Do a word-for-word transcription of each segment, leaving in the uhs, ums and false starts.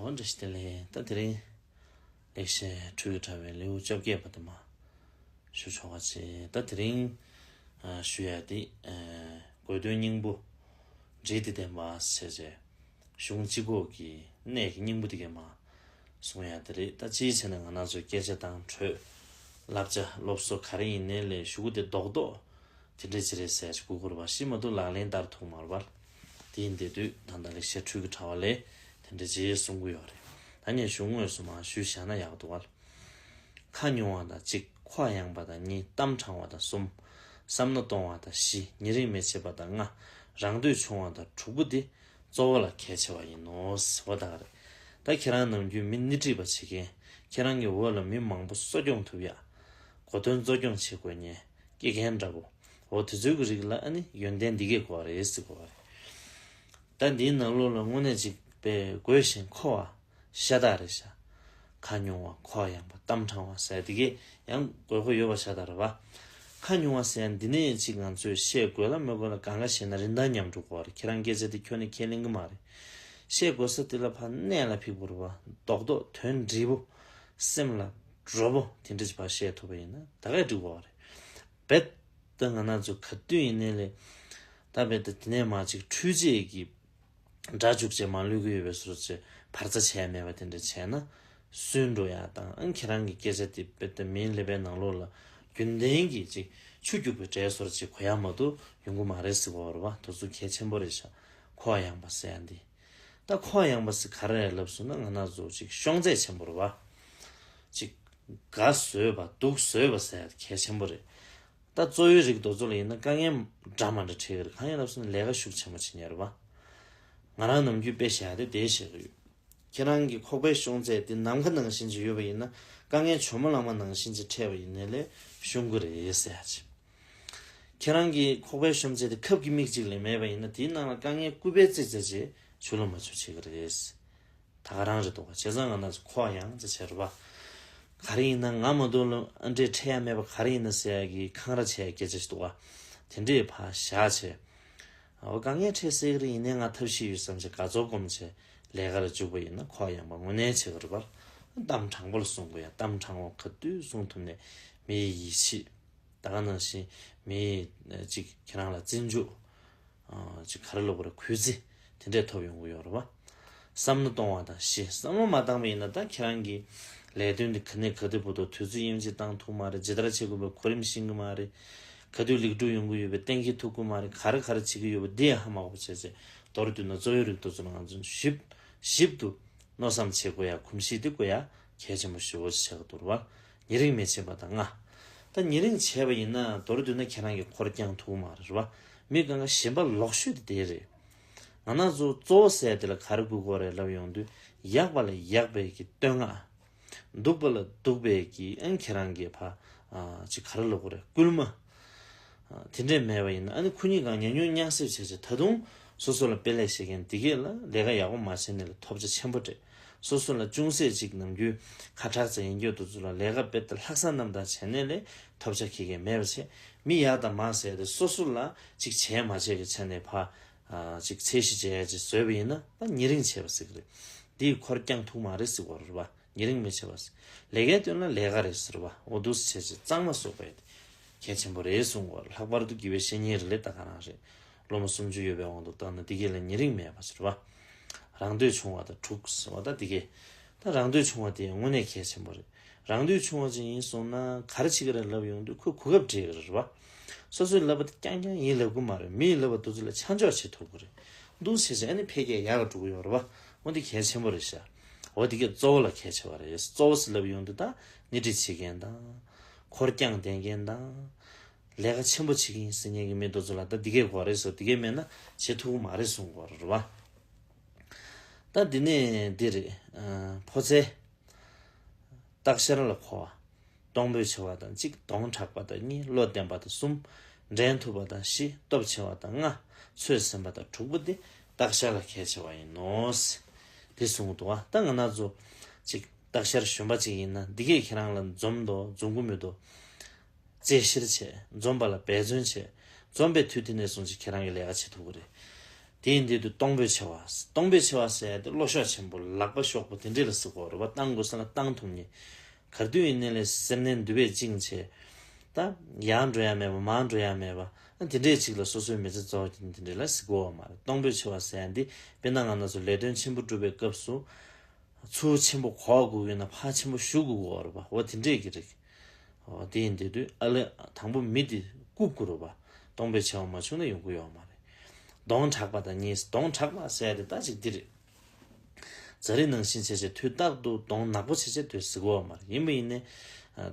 འོ་འདྲ་ཞིག་དེ་ལས་ད་དེ་རིང་ལེགས་བཤད་འཕྲུལ་གྱི་དྲ་བའི་ལེའུ་བཅོ་བརྒྱད་པ་དེ་མར་ཞུ་ཆོག་པ་བྱེད། ད་དེ་རིང་ཨ་ཞུ་ཡ་དེ་ཨ་དགོས་འདོད་སྙིང་པོ་འབྲས་དེ་ལྡན་པ་ཟེར་བྱས་གཞུང་སྤྱི་སྒོ་གི་གནད་ཀྱི་སྙིང་པོ་དེ་གས་མར་གསུང་ཡ་དེ་རེད། ད་ཅིའི་ཕྱིར་ན་ང་རང་ཚོའི་སྐད་ཆ་དང་འཕྲོས་བསླབ་བྱ་སློབ་གསོ་ག་རེ་ཡིན་ནའི་ལས་གཞུག་གུ་དེ་རྡོག་རྡོག་དེ་འདྲ་ཅིག་རེད་ཟེར་ཅིག་གོ་དགོས་རེད་པ། ཤི་མ་ཐུབ་ལག་ལེན་བསྟར་ཐུབ་མ་རེད་པ། དེ་ཡིན་དེ་དུས་ད་ལྟ་ལེགས་བཤད་འཕྲུལ་གྱི་དྲ་བ་ལས་དེ་འདྲ་ཅིག་གསུང་གི་ཡོད་རེད། ད་ངས་གཞུང་དངོས་སུ་མར་ཞུས་བཞག་ན་ཡག་འདུག་ག་ཁ་ཉུང་བ་དང་གཅིག་ཁོག་ཡངས་པ་དང་གཉིས། གཏམ་དྲང་བ་དང་གསུམ། བསམ་མནོ་གཏོང་བ་དང་བཞི། ཉེ་རིང་མི་བྱེད་པ་དང་ལྔ། རང་འདོད་ཆུང་བ་དང་དྲུག་པོ་འདི་གཙོ་བོ་ལ་གལ་ཆེ་བ་ཡིན་ནོ། འོ་ད་ག་རེད། ད་ཁྱེད་རང་ནམ་རྒྱུན་མི་སྣེ་ཁྲིད་པ་བྱེད་མཁན། ཁྱེད་རང་གི་འོག་ལ་མི་མང་པོ་གསོ་སྐྱོང་ཐུབ་ཡ། གོ་དོན་གཙོ་སྐྱོང་བྱེད་དགོས་མཁན། སྐྱེ་མཁན་འདྲ་པོ། འོ་དེ་ཚོའི་གི་རིགས་ལ་ཨ་ནི་ཡོན་ཏན་འདི་གས་དགོས་པ་རེད་ཟེར་དགོས་པ་རེད། ད་འདིའི་ནང་ལོགས་ལ་དངོས་གནས་ཅིག་དཔེ་དགོས་ཤིང་མཁོ་བ་ཤ་སྟག་རེད་ཤག་ཁ་ཉུང་བ། ཁོག་ཡངས་པ། གཏམ་དྲང་བ་ཟེར་འདི་གས་ཡང་དགོས་མཁོ་ཡོད་པ་ཤ་སྟག་རེད་པ། ཁ་ཉུང་བ་ཟེར་ཡ་འདི་ནས་ཅིག་ང་ཚོས་བཤད་དགོས་ལ་མི་དགོས་ལ་གང་ག་བཤད་ན་རིན་ཐང་ཉམས་འགྲོ་གི་རེད། ཁྱེད་རང་སྐད་ཆ་དེ་ཁྱོན་ནས་ཁས་ལེན་གི་མ་རེད། བཤད་དགོས་ས་དེ་ལ་ཕར་གནད་ལ་ཕིགས་པོ་རེད་པ། རྡོག་རྡོག་དོན་འདྲིས་པོ། སེམས་ལ་འགྲོ་པོ་དེ་འདྲ་ཅིག་ཕར་བཤད་ཐུབ་པ་ཡིན་ན་ད་གས་འགྲིག་གི་རེད། རྦད་དེ་ང་རང་ཚོ་ག་དུས་ཡིན་ནའི་ལས། ད་རྦད་དེ་དེ་ནས་མར་ཅིག་འཕྲུལ་ཆས་ཀྱི་སྒྲ་འཇུག་བྱས་མར་གློད་ཀྱི་ཡོད་པའི་བཟོ་འདྲ་ཅིག་བར་ཆད་བྱས་མེད་པ་དེ་འདྲ་བྱས་ན་སུན་འགྲོ་ཡ་དང་། ཨང་ཁྱེད་རང་གི་སྐད་ཆ་དེ་རྦད་དེ་མིའི་ཀླད་པའི་ནང་ལོགས་ལ་རྒྱུན་ལྡན་གྱི་ཅིག་ཆུ་རྒྱུག་པའི་སྒྲའི་བཟོ་འདྲ་ཅིག་གོ་ཡ་མ་གཏོགས་ཡོང་གི་མ་རེད་ཟེར་གོ་བ་རེད་པ། དེ་ཚོ་གལ་ཆེན་པོ་རེད་ཤག་ཁོག་ཡངས་པ་ཟེར་ཡ་འདི། ད་ཁོག་ཡངས་པ་ཟེར་ག་རེ་ལབ་སོང་ན་ང་རང་ཚོ་ཅིག་ཤོང་ཚད་ཆེན་པོ་རེད་པ། ཅིག་དགའ་བཟོས་པ་སྡུག་བཟོས་པ་ཟེར་ཡ་གལ་ཆེན་པོ་རེད། ད་གཙོ་བོའི་རིགས་དེ་ཚོ་ལ་ཡིན་ན་དཀའ་ངལ་འདྲ་མི་འདྲ་འཕྲད་ཀྱི་རེད། གང་ཡིན་ལབ་སོང་ན་ལས་ཀ་ཤུགས་ཆེན་པོ་བྱེད་མཁན་རེད་པ། ང་རང་ནམ་རྒྱུན་དཔེ་བཞག་དེ་དེ་བཤད་ཀྱི་ཡོད། ཁྱེད་རང་གི་ཁོག་པའི་ཤོང་ཚད་དེ་ནམ་མཁའ་ནང་བཞིན་ཅིག་ཡོད་པ་ཡིན་ན་དཀའ་ངལ་ཇོ་མོ་གླང་མ་ནང་བཞིན་ཅིག་འཕྲད་པ་ཡིན་ནའི་ལས་ཤོང་གི་རེད་ཟེར་ཡ་ཅིག་ཁྱེད་རང་གི་ཁོག་པའི་ཤོང་ཚད་དེ་ཁབ་ཀྱི་མིག་ཅིག་ལས་མེད་པ་ཡིན་ན་དེའི་ནང་ལ་དཀའ་ངལ་སྐུད་པས་བརྩིགས་བྱས་ཅིག་ཆུ་ལ་མ་ཆུ་བྱེད་ཀྱི་རེད། ད་ག་རང་རེད་འདུག་ག་བྱས་ཙང་ང་རང་ཚོ་ཁོག་ཡངས་ཙམ་བྱས་རེད་པ། ག་རེ་ཡིན་ན་ང་མ་གཏོགས་ལ་ཨ་འདྲས་འཕྲད་ཡ་མེད་པ་ག་རེ་ཡིན་ན་ཟེར་ཡ་གི་འཁང་ར་བྱས་ཡ་སྐད་ཆ་ཞིག་འདུག་ག་དེ་འདྲས་ཕར་བཞག་བྱས། འོ་དཀའ་ངལ་འཕྲད་སྲིད་ཀྱི་རེད། ཡིན་ནའི་ང་ཐབས་ཤེས་ཡོད་བསམ་བྱས་དགའ་ཚོར་སྒོམ་བྱས་ལས་ཀ་ལ་འཇུག་པ་ཡིན་ན་ཁོག་ཡངས་པ་དངོས་གནས་བྱེད་ཀྱི་རེད་པ། གཏམ་དྲང་པོ་ལ་གསུང་དགོས་ཡ། གཏམ་དྲང་བོ་ག་དུས་གསུང་ཐུབ་ནའི་མིའི་ཡིད་ཆེས། ད་ག་ནང་བཞིན་མིའི་ཅིག་ཁྱེད་རང་ལ་བརྩི་འཇོག་ཅིག་ག་རེ་ལབ་དགོས་རེད། གུས་བརྩི་དེ་འདྲས་ཐོབ་ཡོང་གི་ཡོད་རེད་པ། བསམ་བློ་གཏོང་བ་དང་བཞི། བསམ་བློ་མ་བཏང་པ་ཡིན་ན་ད་ཁྱེད་རང་གི་ལས་དོན་འདི་ག་ནས་ག་དུས་བར་དུ་དུས་ཚོད་དབྱེ་འབྱེད་བཏང་ཐུབ་མ་རེད། ཇི་ལྟར་བྱེད་དགོས་པའི་གོ་རིམ་ཤེས་ཀྱི་མ་རེད། ག་དུས་ལེགས་གྲུབ་ཡོང་གི་ཡོད་པའི་གཏན་འཁེལ་ཐུབ་ཀྱི་མ་རེད། ག་རེ་ག་རེ་བྱེད་ཀྱི་ཡོད་པ་འདི་ཡང་ཧ་མ་གོ་བྱས་ཚེ་མདོར་བསྡུས་ན་གཙོ་བོའི་རིགས་དེ་ཚོ་ལ་ང་ཚོས་ཞིབ་ཞིབ་ཏུ་མནོ་བསམ་བྱེད་དགོས་ཡ། གོམས་གཤིས་དེ་དགོས་ཡ་གལ་ཆེན་པོ་ཞེ་པོ་ཅིག་ཆགས་ཀྱི་འདུག་རེད་པ། ཉེ་རིང་མི་བྱེད་པ་དང་ལྔ། ད་ཉེ་རིང་བྱས་པ་ཡིན་ན་མདོར་བསྡུས་ན་ཁྱེད་རང་གི་འཁོར་བསྐྱངས་ཐུབ་མ་རེད་པ། མི་གང་ག་ཞེན་པ་ལོག་ཤོས་དེ་དེ་རེད། ང་རང་ཚོ་གཙོ་བོ་ཟེར་དེ་ལ་ག་རེ་དགོས་ཀྱི་རེད་ལབ་ཡོང་དུས་ཡག་པ་ལ་ཡག་པའི་གི་བསྟོད་བསྔགས། སྡུག་པ་ལ་སྡུག་པའི་གི་ཨང་ཁྱེད་རང་གི་ཕ་ཅིག་ག་རེ་ལབ་དགོས་རེད། སྐུལ་མ། དེ་འདྲས་མེད་པ་ཡིན་ན་ཨ་ནི་ཁོ་གཉིས་ཀ་ཉམས་མྱོང་མཉམ་གསེབ་བྱས་བྱས་ད་དུང་སོ་སོ་ལ་དཔེ་ལེགས་བཤད་མཁན་འདི་གས་ལ་ལས་ཀ་ཡག་པོ་མ་བྱས་ནས་ལ་ཐོབ་ཆ་ཆེན་པོ་སྤྲད། སོ་སོ་ལ་ཅུང་ཟད་ཅིག་ནམ་རྒྱུན་ཁ་གྲག་ཙམ་ཡིན་རྒྱུ་དེ་ཚོ་ལ་ལས་ཀ་དཔེ་ལྟ་ལྷག་བསམ་རྣམ་དག་བྱས་ནས་ལས་ཐོབ་ཆ་ཁེ་གས་མེད་པ་བྱས། མི་ཡག་དང་མ་ཟེར་ཏེ་སོ་སོ་ལ་ཅིག་བྱས་མ་བྱས་ཀྱི་ཆ་ནས་ཕ་ཅིག་ཚད་གཞི་བྱས་ཡ་ཅིག་བཟོས་པ་ཡིན་ན་ད་ཉེ་རིང་བྱས་པ་ཟེར་གི་རེད། འདིས་འཁོར་བསྐྱངས་ཐུབ་མ་རེད་ཟེར་བ་རེད་པ། ཉེ་རིང་མི་བྱེད་པ། ལས་ཀའི་དོན་ལ་ལས་ཀ་རེད་ཟེར་བ། འོ་འདུག་སེ་བྱས་བྱས་གཙང་མ་གསོག་པའི་གལ་ཆེན་པོ་རེད་གསུང་གོ། ལྷག་པར་དུ་དགེ་བའི་བཤེས་གཉེན་རེ་ལས་ད་ག་རང་རེད། སློབ་མ་སུམ་ཅུ་ཡོད་པའི་དབང་དུ་བཏང་ན་འདི་གས་ལ་ཉེ་རིང་མེད་པ་ཟེར་བ། རང་འདོད་ཆུང་བ་དང་དྲུག་ཟེར་བ་ད་འདི་གས། ད་རང་འདོད་ཆུང་བ་དེ་དངོས་གནས་གལ་ཆེན་པོ་རེད། རང་འདོད་ཆུང་བ་ཅིག་ཡིན་སོང་ན་ག་རེ་བྱེད་ཀྱི་རེད་ལབ་ཡོང་དུས་ཁོས་གོ་སྐབས་འབྲི་གི་རེད་བ། སོ་སོའི་ལབ་པ་དེ་རྐྱང་རྐྱང་ཡིན་ལབ་གི་མ་རེད། མིའི་ལབ་པ་དེ་ཚོ་ལ་ཆ་འཇོག་བྱེད་ཐུབ་ཀྱི་རེད། འདུག་སེ་བྱས་ཨ་ནི་འཕེལ་རྒྱས་ཡག་ག་འགྲོ་གི་ཡོད་རེད་བ། འོ་འདི་གལ་ཆེན་པོ་རེད་ཤག་འོ་འདི་གས་གཙོ་བོ་ལ་གལ་ཆེ་བ་རེད། གཙོ་བོ་ཟེར་ལབ་ཡོང་དུས་ད་སྣེ་ཁྲིད་བྱེད་མཁན་དང་། འཁོར་རྐྱང་བསྡད་མཁན་དང་། ལས་ཀ་ཆེན་པོ་བྱེད་ཀྱི་ཡིན་ཟེར་མཁན་གྱི་མི་དེ་ཚོ་ལ་ད་འདི་གས་དགོས་རེད་ཟེར། འདི་གས་མེད་ན་བྱེད་ཐུབ་ཀྱི་མ་རེད་གསུང་དགོས་རེད་བ། ད་འདི་ནས་འདི་རེད། ཨ་ཕོ་ཚོད། སྟག་ཤར་ལ་མཁོ་བ། གཏོང་ཕོད་ཆེ་བ་དང་གཅིག་གདོང་དྲག་པ་དང་གཉིས་བློ་བརྟན་པ་དང་གསུམ། འགྲན་ཐུབ་པ་དང་བཞི་སྟོབས་ཆེ་བ་དང་ལྔ། ཚོད་ཟིན་པ་དང་དྲུག་པོ་འདི་སྟག་ཤར་ལ་གལ་ཆེ་བ་ཡིན་ནོ། འདི་གསུངས་འདུག་བ། ད་ང་རང་ཚོ་གཅིག་སྟག་ཤར་གཞོན་པ་གཅིག་ཡིན་ན་འདི་གས་ཁྱེད་རང་ལ་འཛོམས་དོ་འཛོམས་གི་མི་འདུག་རྩེ་ཕྱིར་བྱས། འཛོམས་པ་ལ་འབད་བརྩོན་བྱས། འཛོམས་པའི་དུས་དེ་ནས་བཟུང་ཅིག་ཁྱེད་རང་གི་ལས་ཀ་བྱེད་ཐུབ་ཀྱི་རེད། དེ་ཡིན་དུས་དུ་གཏོང་ཕོད་ཆེ་བ། གཏོང་ཕོད་ཆེ་བ་ཟེར་ཡ་དེ་བློ་གཤོག་ཆེན་པོ། ལག་པ་གཤོག་པོ། དེ་འདྲས་ལ་ཟེར་གོ་རེད་པ། བཏང་དགོས་ས་ལ་བཏང་ཐུབ་མཁན། ག་དུས་ཡིན་ནའི་ལས་སེམས་ནད་འདུས་པས་བཅིངས་བྱས། ད་ཡར་འགྲོ་ཡ་མེད་པ། མར་འགྲོ་ཡ་མེད་པ། ཨ་དེ་འདྲས་ཅིག་ལ་སོ་སོའི་མི་ཚེ་རྫོགས་ཀྱི་དེ་འདྲས་ལ་ཟེར་གོ་བ་མ་རེད། གཏོང་ཕོད་ཆེ་བ་ཟེར་ཡ་འདི་དཔེར་ན་ང་རང་ཚོ་ལས་དོན་ཆེན་པོ་སྒྲུབ་པའི་སྐབས་སུ། ཚུར་ཆེན་པོ་གོག་དགོས་ཡོད་ན་ཕར་ཆེན་པོ་གཞུ་དགོས་ཀྱི་ཡོད་རེད་པ། འོ་དེ་འདྲས་ཀྱི་རིགས། འོ་དེ་ཡིན་དུས་དུས་ཨ་ལས་དང་པོ་མི་དེ་བཀུག་དགོས་རེད་པ། གཏོང་ཕོད་ཆེ་བ་མ་བྱུང་ན་ཡོང་གི་ཡོད་མ་རེད། གདོང་དྲག་པ་དང་གཉིས། གདོང་དྲག་པ་ཟེར་ཡ་དེ་ད་ཅིག་འདི་རེད། ཛ་རི་ནང་བཞིན་བྱས་བྱས་དུས་རྟག་ཏུ་གདོང་ནག་པོ་བྱས་བྱས་དུས་ཟེར་གོ་བ་མ་རེད། ཡིན་པ་ཡིན་ནའི།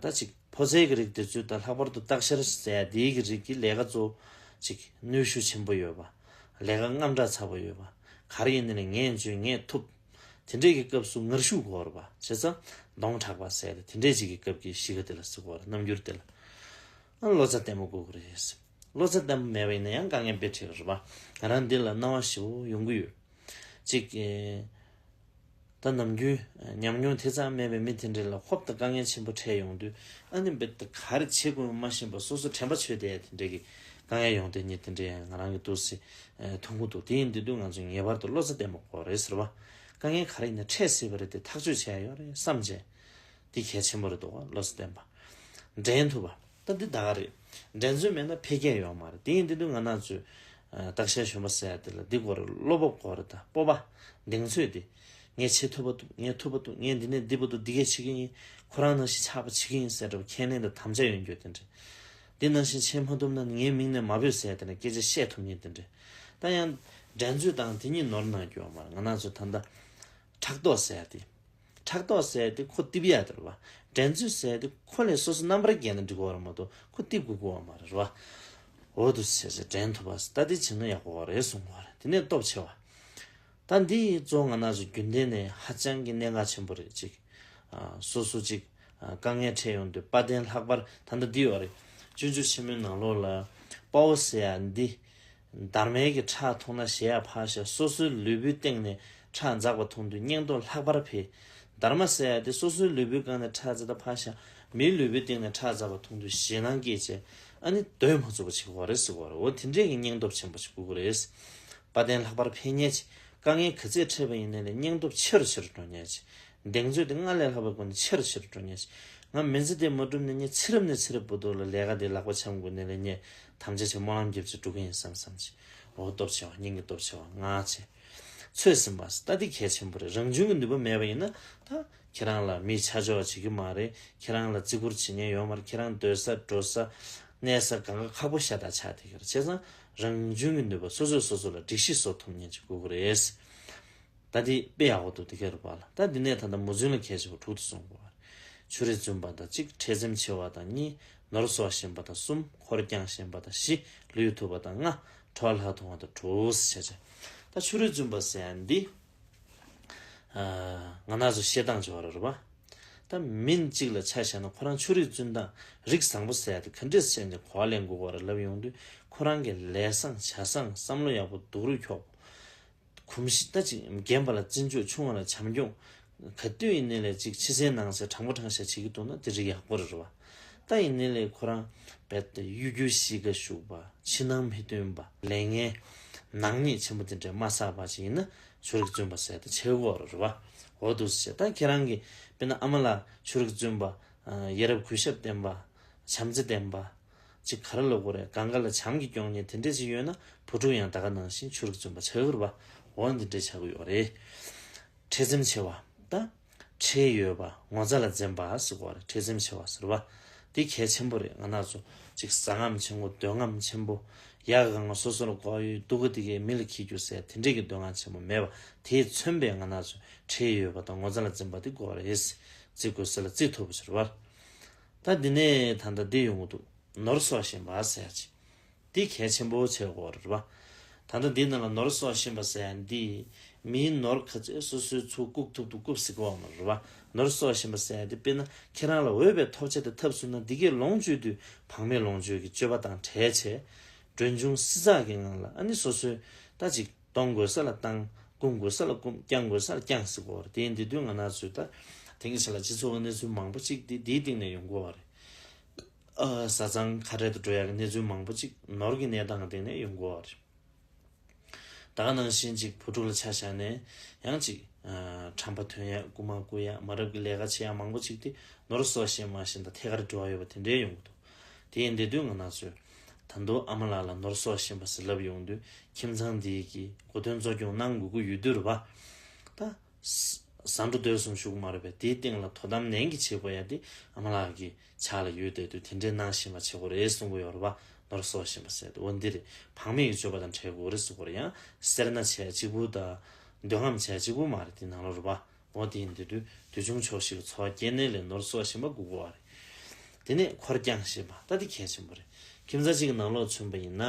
ད་ཅིག་ཕོ་ཚོད་ཀྱི་རིགས་དེ་ཚོས་ད་ལྷག་པར་དུ་སྟག་ཤར་ཟེར་ཡ་དེའི་གི་རིགས་ཀྱི་ལས་ཀ་གཙོ་ཅིག་ནུས་ཤུགས་ཆེན་པོ་ཡོད་པ། ལས་ཀ་རྔམ་དྲག་ཚ་པོ་ཡོད་པ། ག་རེ་ཡིན་ནའི་ངས་འཇོན་ངས་ཐུབ། དེ་འདྲས་ཀྱི་སྐབས་སུ་ངར་ཤུགས་དགོས་རེད་པ། བྱས་ཙང་གདོང་དྲག་པ་ཟེར་ཡ་དེ་འདྲས་ཅིག་གི་སྐབས་ཀྱི་གཤིས་ཀ་དེ་ལ་ཟེར་གོ་བ་རེད། རྣམ་འགྱུར་དེ་ལ། ཨ་བློ་རྩ་བརྟན་པོ་དགོས་ཀྱི་རེད། བློ་རྩ་བརྟན་པོ་མེད་པ་ཡིན་ན་ཡང་དཀའ་ངལ་དཔེ་འཕྲད་ཀྱི་རེད་པ། ང་རང་འདི་ལ་སྣང་བ་ཞེ་པོ་ཡོང་གི་ཡོད། གཅིག་ཨེ། ད་ནམ་རྒྱུན་ཉམས་མྱོང་དེ་ཙམ་མེད་པའི་མི་དེ་འདྲས་ལ་ཧོབ་ཏེ་དཀའ་ངལ་ཆེན་པོ་འཕྲད་ཡོང་དུས། ཨ་ནི་རྦད་དེ་ག་རེ་བྱེད་དགོས་མ་ཤེས་པ། སོ་སོ་དྲན་པ་ཆོད་བསྡད་ཡ་དེ་འདྲས་ཀྱི་དཀའ་ངལ་ཡོང་དེ་ཉིད་དེ་འདྲས་ང་རང་གི་འདུག་སེ་མཐོང་གི་འདུག་དེ་ཡིན་དུས་དུས་ང་ཚོས་ངེས་པར་དུ་བློ་རྩ་བརྟན་པོ་དགོས་རེད་ཟེར་བ། དཀའ་ངལ་ག་རེ་ཡིན་ན་འཕྲད་སྲིད་པ་རེད་དེ། ཐག་གཅོད་བྱས་ཡོད་རེད་བསམ་བྱས། འདི་གལ་ཆེན་པོ་རེད་འདུག་བློ་རྩ་བརྟན་པ། འགྲན་ཐུབ་པ། ད་འདི་ད་ག་རེད། འགྲན་རྩོད་མེད་ན་འཕེལ་རྒྱས་ཡོང་མ་རེད། དེ་ཡིན་དུས་དུས་ང་རང་ཚོས་ཨ་སྟག་ཤར་གཞོན་པ་ཟེར་ཡ་དེ་ལ་འདི་དགོས་རེད། བློ་སྤོབས་དགོས་རེད། ད་སྤོབས་པ། གདེང་ཚོད་དེ། ངས་བྱེད་ཐུབ་པ་འདུག་ངས་ཐུབ་པ་འདུག་ངས་འདི་ནས་འདི་བར་དུ་འདི་གས་བྱེད་ཀྱི་ཡིན། ཁོ་རང་ནང་བཞིན་ཆགས་པ་བྱེད་ཀྱི་ཡིན་ཟེར་འདྲ་པོ་ཁས་ལེན་དང་དམ་བཅའ་ཡོད་རྒྱུ་དེ་འདྲ། འདི་ནང་བཞིན་བྱེད་མ་ཐུབ་ན་ངའི་མིང་ནས་མ་བོས་ཟེར་ཡ་དེ་འདྲ་སྐད་ཆ་བཤད་ཐུབ་མཁན་དེ་འདྲ། ད་ཡང་འགྲན་རྩོད་དང་དེ་གཉིས་ནོར་གནང་རྒྱུ་ཡོད་མ་རེད། ང་རང་ཚོ་ད་ལྟ་ཕྲག་དོག་ཟེར་ཡ་དེ། ཕྲག་དོག་ཟེར་ཡ་དེ་ཁོ་རྟིབ་ཡ་དེ་རེད་པ། འགྲན་རྩོད་ཟེར་ཡ་དེ་ཁོ་ལས་སོ་སོ་རྣམ་པར་རྒྱལ་ན་འགྲིག་གི་ཡོད་རེད་མ་གཏོགས་ཁོ་རྟིབ་དགོས་ཀྱི་ཡོད་མ་རེད་པ། འོ་འདུག་སེ་བྱས་བྱས་འགྲན་ཐུབ་པ་ཟེར། ད་དེ་བྱས་ན་ཡག་པོ་རེད་གསུང་གི་ཡོད་རེད། དེ་ནས་སྟོབས་ཆེ་བ། ད་འདི་གཙོ་བོ་ང་རང་ཚོ་རྒྱུན་ལྡན་ནས་ཧ་ཅང་གི་གནད་འགག་ཆེན་པོ་རེད། ཅིག་ཨ་སོ་སོ་ཅིག་ཨ་དཀའ་ངལ་འཕྲད་ཡོང་དུས་དཔལ་ལྡན་ལྷག་པར་ད་ལྟ་འདི་ཡོད་རེད། སྤྱོད་འཇུག་ཆེན་མོའི་ནང་ལོགས་ལ་དཔའ་བོ་ཟེར་ཡ་འདི། སྡར་མའི་གི་ཁྲག་འཐུང་ན་ཞེ་ཡག་ཕར་བཞག་སོ་སོའི་ལུས་པོའི་སྟེང་ནས་ཁྲག་འཛག་པ་མཐོང་དུས་སྙིང་སྟོབས་ལྷག་པར་འཕེལ། སྡར་མ་ཟེར་ཡ་དེ་སོ་སོའི་ལུས་པོའི་སྒང་ནས་ཁྲག་འཛག་ད་ཕར་བཞག་མིའི་ལུས་པོའི་སྟེང་ནས་ཁྲག་འཛག་པ་མཐོང་དུས་ཞེད་སྣང་སྐྱེས་བྱས། ཨ་ནི་སྡོད་མ་ཚུགས་པ་བྱེད་ཀྱི་ཡོད་རེད་ཟེར་གྱི་ཡོད་རེད། འོ་དེ་འདྲས་ཀྱི་སྙིང་སྟོབས་ཆེན་པོ་ཞིག་དགོས་ཀྱི་རེད། དཔལ་ལྡན་ལྷག་པར་འཕེལ་མཁན་ཅིག་དཀའ་ངལ་ག་ཚད་འཕྲད་པ་ཡིན་ནའི་ལས་སྙིང་སྟོབས་ཆེ་རུ་ཆེ་རུ་འགྲོ་མཁན་ཅིག་གདེང་ཚོད་དེ་སྔར་ལས་ལྷག་པའི་སྒོ་ནས་ཆེ་རུ་ཆེ་རུ་འགྲོ་མཁན་ཅིག་ང་མི་ཚེ་འདི་མ་འགྲུབ་ནས་ངས་ཚེ་རབས་ནས་ཚེ་རབས་བར་དུ་ལ་ལས་ཀ་འདི་ལག་པ་འཆང་དགོས་ནས་ལས་ངས་དམ་བཅའ་བྱས་སྨོན་ལམ་བརྒྱབ་བྱས་འགྲོ་གི་ཡིན་བསམ་བསམ་བྱས། འོ་སྟོབས་ཆེ་བ། སྙིང་གི་སྟོབས་ཆེ་བ། ངག་བྱས། ཚོད་ཟིན་པ་ཟེར། ད་འདི་གལ་ཆེན་པོ་རེད། རང་བྱུང་གི་ནུས་པ་མེད་པ་ཡིན་ན་ད་ཁྱེད་རང་ལ་མིས་ཆ་འཇོག་བྱེད་ཀྱི་མ་རེད། ཁྱེད་རང་ལ་བརྩི་བཀུར་བྱེད་མཁན་ཡོད་མ་རེད། ཁྱེད་རང་སྡོད་ས་འགྲོ་ས་གནས་ས་གང་ག་ཁག་པོ་ཤ་སྟག་ཆགས་བསྡད་ཀྱི་རེད། བྱས་ཙང་རང་བྱུང་གི་ནུས་པ་སོ་སོས་སོ་སོ་ལ་སྒྲིག་གཞི་བཟོ་ཐུབ་མཁན་ཅིག་དགོས་ཀྱི་རེད། ད་འདི་དཔེ་ཡག་པོ་འདུག་དེ་ག་རུ་བ་ལ། ད་འདི་ནས་ད་ལྟ་མོ་རྫུན་ལ་གལ་ཆེ་བ་དྲུག་ཏུ་གསུངས་པ་རེད། ཆུ་རེ་རྫུན་པ་དང་གཅིག་ཁྲེལ་འཛེམ་ཆེ་བ་དང་གཉིས། ནོར་གསོག་ཤེས་པ་དང་གསུམ། འཁོར་བསྐྱང་ཤེས་པ་དང་བཞི། ལུས་ཐུབ་པ་དང་ལྔ། ཁྲོ་བ་ལྷག་མཐོང་བ་དང་དྲུག་ཟེར་བྱས། ད་ཆུ་རེ་རྫུན་པ་ཟེར་ཡ་འདི། ཨ་ང་རང་ཚོ་བཤད་སྟངས་ཅིག་ཡོད་རེད་པ། ད་མི་གཅིག་ལ་ཆ་བཞག་ན་ཁོ་རང་ཆུ་རེ་རྫུན་སྟངས་རིགས་བཟང་པོ་ཟེར་ཡ་དེ་ག་འདྲས་བྱས་ནས་གོ་བ་ལེན་དགོས་པ་རེད་ལབ་ཡོང་དུས། ཁོ་རང་གི་ལས་བཟང་བྱ་བཟང་བསམ་བློ་ཡག་པོ་སྡུག་རུས་འཁྱོག་པོ། གོམས་གཤིས་ད་ཅིག་རྒན་པ་ལ་བརྩི་འཇོག་ཆུང་བ་ལ་བྱམས་སྐྱོང་། ག་དུས་ཡིན་ནའི་ལས་ཅིག་ཕྱི་གསལ་ནང་གསལ་དྲང་པོ་དྲང་བཞག་བྱེད་ཀྱི་འདུག་ན་དེ་རིགས་ཡག་པོ་རེད་རེད་བ། ད་ཡིན་ནའི་ལས་ཁོ་རང་རྦད་དེ་གཡོ་སྒྱུ་ཞིག་ག་ཞུགས་པ། ཕྱི་ནང་མི་མཐུན་པ། ལས་ངན་ནག་ཉེས་ཆེན་པོ་དེ་འདྲ་མ་བསགས་པ་ཅིག་ཡིན་ན་ཆུ་རེ་རྫུན་པ་ཟེར་དེ་ཆགས་ཀྱི་ཡོད་རེད་རེད་བ། འོ་འདུག་སེ་བྱས། ད་ཁྱེད་རང་གིས་དཔེར་ན་ཨ་མ་ལགས་ཆུ་རེ་རྫུན་པ། ཡ་རབས་གུས་ཞབས་ལྡན་པ། བྱམས་བརྩེ་ལྡན་པ། ཅིག་ག་རེ་ལབ་དགོས་རེད། གང་ག་ལ་བྱམས་ཀྱིས་སྐྱོང་མཁན་དེ་འདྲས་ཅིག་ཡོད་ན་བུ་ཕྲུག་ཡང་ད་ག་ནང་བཞིན་ཆུ་རེ་རྫུན་པ་ཆགས་ཀྱི་རེད་བ། འོ་འདི་འདྲས་ཆགས་ཀྱི་ཡོད་རེད། ཁྲེལ་འཛེམ་ཆེ་བ། ད་ཁྲེལ་ཡོད་པ། ངོ་ཚ་ལ་འཛེམ་པ་ཟེར་དགོས་རེད། ཁྲེལ་འཛེམ་ཆེ་བ་ཟེར་བ། འདི་གལ་ཆེན་པོ་རེད། ང་རང་ཚོ་ཅིག་ཟ་རྔམ་ཆེན་པོ། འདོད་རྔམ་ཆེན་པོ། ཡག་ག་ང་སོ་སོ་ལ་དགོས་ཡོད། སྡུག་ག་དེ་གས་མི་ལ་འཁྱེར་རྒྱུ་ཟེར་དེ་འདྲས་ཀྱི་འདོད་རྔམ་ཆེན་པོ་མེད་པ། དེས་མཚོན་པའི་ང་རང་ཚོ་ཁྲེལ་ཡོད་པ་དང་ངོ་ཚ་ལ་འཛེམ་པ་འདི་དགོས་རེད། བརྩི་དགོས་ས་ལ་བརྩི་ཐུབ་པ་ཟེར་བ། ད་འདི་ནས་ད་ལྟ་འདི་ཡོང་གི་འདུག་ནོར་གསོག་ཤེས་པ་ཟེར་ཡ་ཅིག་འདི་གལ་ཆེན་པོ་ཆགས་ཀྱི་ཡོད་རེད་བ། ད་ལྟ་འདི་ནང་ལ་ནོར་གསོག་ཤེས་པ་ཟེར་ཡ་འདི་མིའི་ནོར་ག་ཚོད་སོ་སོའི་ཚུར་བཀུག་ཐུབ་ཐུབ་བཀུག་སྲིད་ཀྱི་ཡོད་མ་རེད་བ། ནོར་གསོག་ཤེས་པ་ཟེར་ཡ་འདི་དཔེར་ན་ཁྱེད་རང་ལ་འོས་པའི་ཐོབ་ཆ་དེ་ཐོབ་སོང་ན་འདི་གས་ལོངས་སྤྱོད་དུས་བག་མེད་ལོངས་སྤྱོད་ཀྱི་སྤྱོད་པ་དང་བྲལ་བྱས། གྲོན་ཆུང་བསྲི་ཚགས་ཀྱི་ངང་ལ་ཨ་ནི་སོ་སོའི་ད་ཅིག་གཏོང་དགོས་ས་ལ་བཏང་། བསྐུམ་དགོས་ས་ལ་བསྐུམ། བསྐྱང་དགོས་ས་ལ་བསྐྱང་སྲིད་ཀྱི་ཡོད་རེད། དེ་ཡིན་དུས་དུས་ང་རང་ཚོས་ད་དེང་གི་ཆ་ལ་སྤྱི་ཚོགས་ཀྱི་གནས་ཚུལ་མང་པོ་ཅིག་འདི་འདིའི་སྟེང་ནས་ཡོང་གི་ཡོད་རེད། ཨ་བཟའ་ཚང་ཁ་བྲལ་དུ་འགྲོ་ཡག་གི་གནས་ཚུལ་མང་པོ་ཅིག་ནོར་གྱི་གནས་སྟངས་ཀྱི་སྟེང་ནས་ཡོང་གི་ཡོད་རེད། ད་ག་ནང་བཞིན་ཅིག་བུ་ཕྲུག་ལ་ཆ་བཞག་ནས་ཡང་ཅིག་ཨ་ཁྲམ་པ་ཐོན་ཡ། རྐུ་མ་རྐུ་ཡ། མ་རབས་ཀྱི་ལས་ཀ་བྱེད་ཡ་མང་པོ་ཅིག་དེ་ནོར་སོགས་ཤེས་མ་ཤེས་དང་ཐད་ཀར་འབྲེལ་བ་ཡོད་པ་དེ་འདྲའི་ཡོང་གི་འདུག་དེ་ཡིན་དེ་དུས་ང་རང་ཚོས་ད་དུང་ཨ་མ་ལགས་ལ་ནོར་སོགས་ཤེས་པ་ཟེར་ལབ་ཡོང་དུས་ཁྱིམ་ཚང་འདི་གི་གོ་དོན་གཙོ་སྐྱོང་གནང་དགོས་ཀྱི་ཡོད་དུས་རེད་པ། ད་ཟ་འགྲོ་སྡོད་གསུམ་ཞུ་གི་མ་རེད་པས། དེའི་སྟེང་ལ་དོ་དམ་ནན་གྱིས་བྱེད་དགོས་ཡ་དེ་ཨ་མ་ལགས་ཀྱི་ཕྱག་ལ་ཡོད་བསྡད་དུས་དེ་འདྲའི་གནང་ཤེས་པ་བྱེད་དགོས་རེད་གསུང་གི་ཡོད་རེད་པ། ནོར་སོགས་ཤེས་པ་ཟེར་དུས་འོ་འདི་རེད། བག་མེད་ཀྱི་སྤྱོད་པ་དང་བྲལ་དགོས་རེད་གསུང་གི་རེད། ཡང་སེར་སྣ་བྱས་གཅིག་པུ་དང་འདོད་རྔམ་བྱས་གཅིག་པུ་མ་རེད། དེ་ནང་ལོགས་རེད་པ། འོ་དེ་ཡིན་དུས་དུས་དུས་ཆུང་ཆོག་ཤེས་ཀྱི་འཚོ་བ་སྐྱེལ་ནས་ལས་ནོར་སོགས་ཤེས་པ་དགོས་ཀྱི་རེད། དེ་ནས་འཁོར་བསྐྱངས་ཤེས་པ་ད་དེ་གལ་ཆེན་པོ་རེད། ཁྱིམ་ཚང་གཅིག་གི་ནང་ལོགས་མཚོན་པ་ཡིན་ན་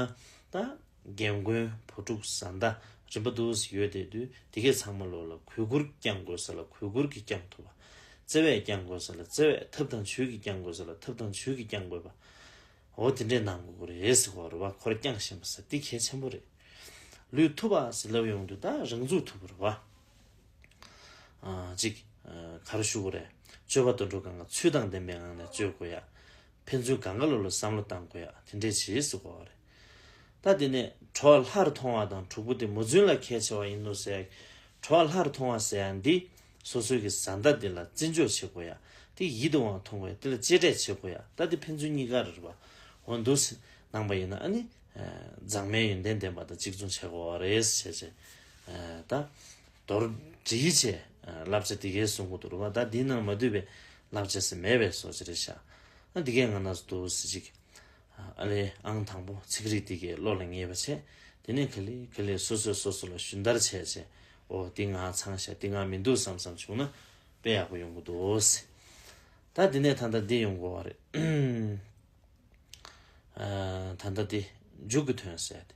ད། རྒན་རྒོན་བུ་ཕྲུག་བཟའ་ཟླ་རིམ་པ་འདུག་སེ་ཡོད་བསྡད་དུས་དེ་གས་ཚང་མ་ལོགས་ལ་གུས་བཀུར་བསྐྱང་དགོས་ས་ལ་གུས་བཀུར་གྱིས་བསྐྱང་ཐུབ་པ། བརྩེ་བས་བསྐྱང་དགོས་ས་ལ་བརྩེ་བས། ཐབས་དང་ཇུས་ཀྱིས་བསྐྱང་དགོས་ས་ལ་ཐབས་དང་ཇུས་ཀྱིས་བསྐྱང་དགོས་པ། འོ་དེ་འདྲས་གནང་དགོས་ཀྱི་རེད་ཟེར་གོ་རེད་པ། འཁོར་བསྐྱངས་ཤེས་པ་ཟེར་དེ་གལ་ཆེན་པོ་རེད། ལུས་ཐུབ་པ་ཟེར་ལབ་ཡོང་དུས་ད་རང་ཚུགས་ཐུབ་པ་རེད་པ། ཨ་གཅིག་ཨ་ག་རེ་ཞུ་དགོས་རེད། སྤྱོད་པ་དོན་གྲུབ་སྒང་ག་ཚུལ་དང་ལྡན་པའི་ངང་ནས་སྤྱོད་དགོས་ཡ། ཕན་ཚུན་གང་ག་ལོ་ལ་བསམ་བློ་བཏང་དགོས་ཡ་དེ་འདྲས་བྱེད་ཟེར་གོ་བ་རེད། ད་དེ་ནས་གྲོགས་སླར་མཐོང་བ་དང་དྲུག་པོ་དེ་མོས་བརྩོན་ལ་གལ་ཆེ་བ་ཡིན་ནོ་ཟེར། གྲོགས་སླར་མཐོང་བ་ཟེར་ཡ་འདི་སོ་སོའི་གི་བཟའ་ཟླ་དེ་ལ་བརྩི་འཇོག་བྱེད་དགོས་ཡ། དེ་ཡིད་དུ་འོང་མཐོང་དགོས་ཡ། དེ་ལ་གཅེས་སྤྲས་བྱེད་དགོས་ཡ། ད་དེ་ཕན་ཚུན་གཉིས་ཀ་རེད་པ། འོ་འདུག་སེ་གནང་པ་ཡིན་ན་ཨ་ནི་མཛངས་མའི་ཡོན་ཏན་ལྡན་པ་དང་གཅིག་མཚུངས་བྱེད་དགོས་པ་རེད་ཟེར་བྱས། ད་མདོར་བསྡུས་བྱས་བསླབ་བྱ་འདི་གས་གསུང་གི་འདུག་རེད་པ། ད་འདི་ནང་མ་འདུས་པའི་བསླབ་བྱ་ཟེར་མེད་པའི་བཟོ་ཅིག་རེད་ཤག་ཨ་འདི་གས་ང་རང་ཚོ་འདུག་སེ་ཅིག་ཨ་ལས་ཨང་དང་པོ་ཚིག་རིས་འདི་གས་བློ་ལ་ངེས་པ་བྱས། དེ་ནས་ག་ལེ་ག་ལེ་སོ་སོས་སོ་སོ་ལ་ཞུན་བརྡར་བྱས་བྱས། འོ་འདི་ང་ཚང་ཤག་འདི་ང་མི་འདུག་བསམ་བསམ་བྱུང་ན་དཔེ་ཡག་པོ་ཡོང་གི་འདུག་ཟེར། ད་འདི་ནས་ད་ལྟ་འདི་ཡོང་དགོས་པ་རེད། ཨ་ད་ལྟ་འདི་མཇུག་གི་དོན་ཟེར་ཏེ།